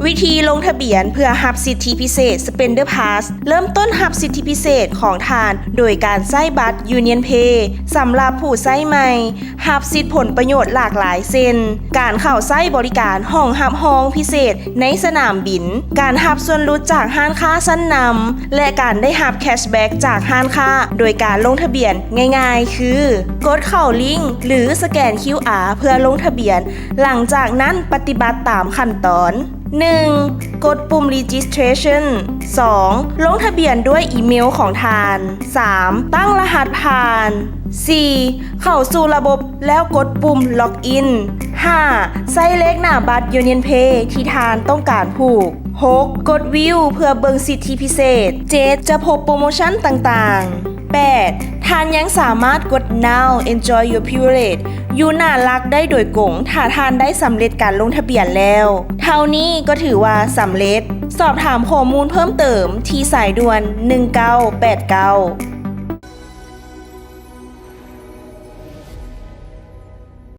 ວິທີລົງທະບຽນເພື່ອຮັບສິດທິພິເສດ Spender Pass ເລີ່ມຕົ້ນຮັບສິດທິພິເສດຂອງທ່ານໂດຍການໃຊ້ບັດ Union Pay ສຳລັບຜູ້ໃຊ້ໃໝ່, ຮັບສິດຜົນປະໂຫຍດຫຼາກຫຼາຍເຊັ່ນ ການເຂົ້າໃຊ້ບໍລິການຫ້ອງຮັບຮອງພິເສດໃນສະໜາມບິນ, ການຮັບສ່ວນຫຼຸດຈາກຮ້ານຄ້າຊັ້ນນຳ ແລະ ການໄດ້ຮັບແຄຊແບັກຈາກຮ້ານຄ້າໂດຍການລົງທະບຽນງ່າຍໆ ຄື ກົດເຂົ້າລິ້ງ ຫຼື ສະແກນ QR ເພື່ອລົງທະບຽນ, ຫຼັງຈາກນັ້ນປະຕິບັດຕາມຂັ້ນຕອນ. ໜຶ່ງ ກົດປຸ່ມ Registration. ສອງ ລົງທະບຽນດ້ວຍອີເມວຂອງທ່ານ. ສາມ ຕັ້ງລະຫັດຜ່ານ. ສີ່ ເຂົ້າສູ່ລະບົບແລ້ວກົດປຸ່ມ Login. ຫ້າ ໃສ່ເລກໜ້າບັດ Union Pay ທີ່ທ່ານຕ້ອງການຜູກ. ຫົກ ກົດ View ເພື່ອເບິ່ງສິດທິພິເສດ. ເຈັດ ຈະພົບໂປຣໂມຊັນຕ່າງໆ. ແປດ ທ່ານຍັງສາມາດກົດ Now Enjoy Your Privilege ຢູ່ໜ້າຫຼັກໄດ້ໂດຍກົງ ຖ້າທ່ານໄດ້ສຳເລັດການລົງທະບຽນແລ້ວ. ເທົ່ານີ້ກໍຖືວ່າສຳເລັດ. ສອບຖາມຂໍ້ມູນເພີ່ມເຕີມທີ່ສາຍດ່ວນ ໜຶ່ງເກົ້າແປດເກົ້າ.